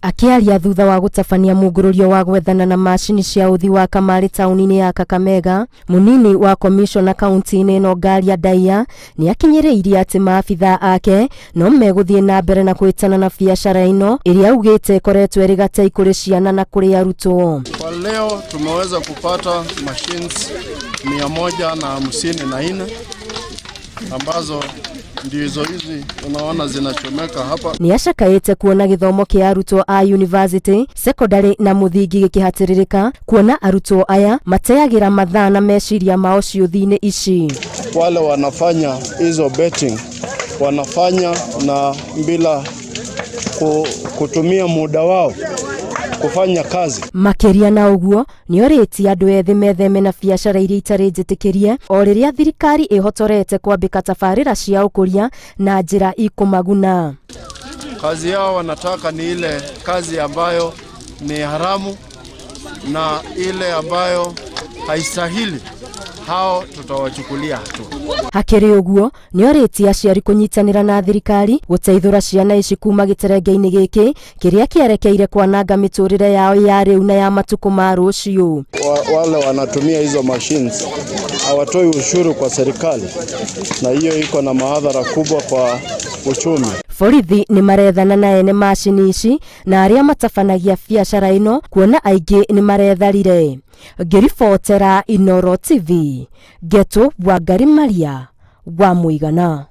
Akĩaria thutha wa gũtabania mungũrũrio wa gwethana na macini cia ũthi wa kamarĩ taũni-inĩ ya Kakamega, mũnini wa komishona kaunti-inĩ ĩno Ngaria Ndaiya nĩ akinyĩrĩirie atĩ maabitha ake no megũthiĩ na mbere na kwĩtana na biacara ĩno ĩrĩa augĩte ĩkoretwo ĩrĩ gatei kũrĩ ciana na kũrĩ arutwo. Kwa leo tumeweza kupata machines 154 ambazo ndizo hizi unaona zinachomeka hapa. Nĩ acakaĩte kuona gĩthomo kĩa arutwo a university, secondary na mũthingi gĩkĩhatĩrĩrĩka kuona arutwo aya mateagĩra mathaa na meciria mao ciũthi-inĩ ici. Wale wanafanya hizo betting wanafanya na bila kutumia muda wao kufanya kazi. Makĩria na ũguo nĩ orĩtie andũ ethĩ metheme na biacara iria itarĩ njĩtĩkĩrie o rĩrĩa thirikari ĩhotorete kwambĩka tabarĩra cia ũkũria na njĩra ikũmaguna. Kazi yao wanataka ni ile kazi ambayo ni haramu na ile ambayo haistahili, hao tutawachukulia hatua. Hakĩrĩ ũguo nĩ orĩtie aciari kũnyitanĩra na thirikari gũteithũra ciana ici kuma gĩterenge-inĩ gĩkĩ kĩrĩa kĩerekeire kwananga mĩtũrĩre yao ya rĩu na ya matukũ ma rũciũ. Wale wanatumia hizo machines hawatoi ushuru kwa serikali, na hiyo iko na madhara kubwa kwa uchumi. Borithi nĩ marethana na ene macini ici na arĩa matabanagia biacara ĩno kuona aingĩ nĩ maretharire. Ngĩribotera Inooro TV, Ngetu Wangari Maria wa Mũigana.